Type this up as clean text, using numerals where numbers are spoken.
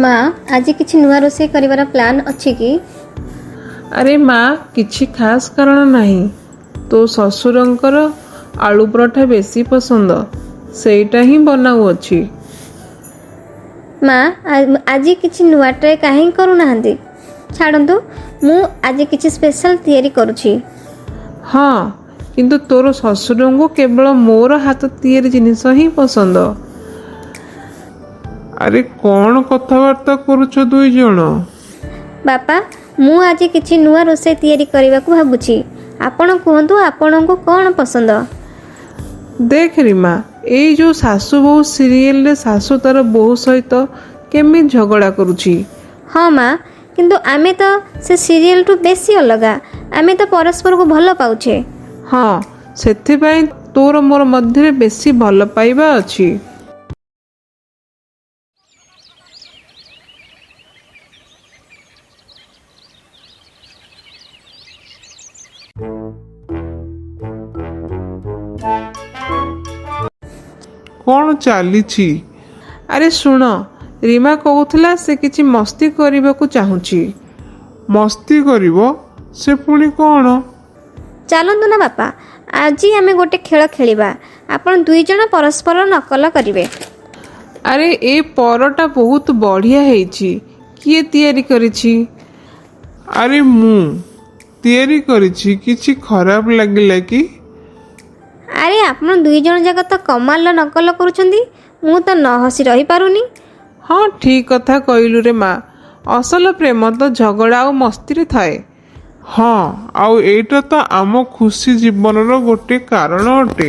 ମା, ଆଜି କିଛି ନୂଆ ରୋଷେଇ କରିବାର ପ୍ଲାନ୍ ଅଛି କି? ଆରେ ମା, କିଛି ଖାସ୍ କାରଣ ନାହିଁ। ତୋ ଶ୍ୱଶୁରଙ୍କର ଆଳୁ ପରଠା ବେଶୀ ପସନ୍ଦ, ସେଇଟା ହିଁ ବନାଉଅଛି। ମା, ଆଜି କିଛି ନୂଆ ଟ୍ରାଏ କାହିଁକି କରୁନାହାନ୍ତି? ଛାଡ଼ନ୍ତୁ, ମୁଁ ଆଜି କିଛି ସ୍ପେଶାଲ ତିଆରି କରୁଛି। ହଁ, କିନ୍ତୁ ତୋର ଶ୍ୱଶୁରଙ୍କୁ କେବଳ ମୋର ହାତ ତିଆରି ଜିନିଷ ହିଁ ପସନ୍ଦ। ଆରେ, କ'ଣ କଥାବାର୍ତ୍ତା କରୁଛ ଦୁଇ ଜଣ? ବାପା, ମୁଁ ଆଜି କିଛି ନୂଆ ରୋଷେଇ ତିଆରି କରିବାକୁ ଭାବୁଛି। ଆପଣ କୁହନ୍ତୁ, ଆପଣଙ୍କୁ କ'ଣ ପସନ୍ଦ? ଦେଖ ରିମା, ଏଇ ଯୋଉ ଶାଶୁ ବୋହୂ ସିରିଏଲରେ ଶାଶୁ ତାର ବୋହୂ ସହିତ କେମିତି ଝଗଡ଼ା କରୁଛି। ହଁ ମା, କିନ୍ତୁ ଆମେ ତ ସେ ସିରିଏଲଠୁ ବେଶୀ ଅଲଗା। ଆମେ ତ ପରସ୍ପରକୁ ଭଲ ପାଉଛେ। ହଁ, ସେଥିପାଇଁ ତୋର ମୋର ମଧ୍ୟରେ ବେଶୀ ଭଲ ପାଇବା ଅଛି। କ'ଣ ଚାଲିଛି? ଆରେ ଶୁଣ, ରିମା କହୁଥିଲା ସେ କିଛି ମସ୍ତି କରିବାକୁ ଚାହୁଁଛି। ମସ୍ତି କରିବ? ସେ ପୁଣି କ'ଣ? ଚାଲନ୍ତୁ ନା ବାପା, ଆଜି ଆମେ ଗୋଟେ ଖେଳ ଖେଳିବା। ଆପଣ ଦୁଇ ଜଣ ପରସ୍ପର ନକଲ କରିବେ। ଆରେ, ଏ ପରଟା ବହୁତ ବଢ଼ିଆ ହେଇଛି। କିଏ ତିଆରି କରିଛି? ଆରେ, ମୁଁ ତିଆରି କରିଛି। କିଛି ଖରାପ ଲାଗିଲା କି? ଆରେ, ଆପଣ ଦୁଇ ଜଣ ଯାକ ତ କମାଲର ନକଲ କରୁଛନ୍ତି। ମୁଁ ତ ନ ହସି ରହିପାରୁନି। ହଁ, ଠିକ କଥା କହିଲୁ ରେ ମା। ଅସଲ ପ୍ରେମ ତ ଝଗଡ଼ା ଆଉ ମସ୍ତିରେ ଥାଏ। ହଁ, ଆଉ ଏଇଟା ତ ଆମ ଖୁସି ଜୀବନର ଗୋଟେ କାରଣ ଅଟେ।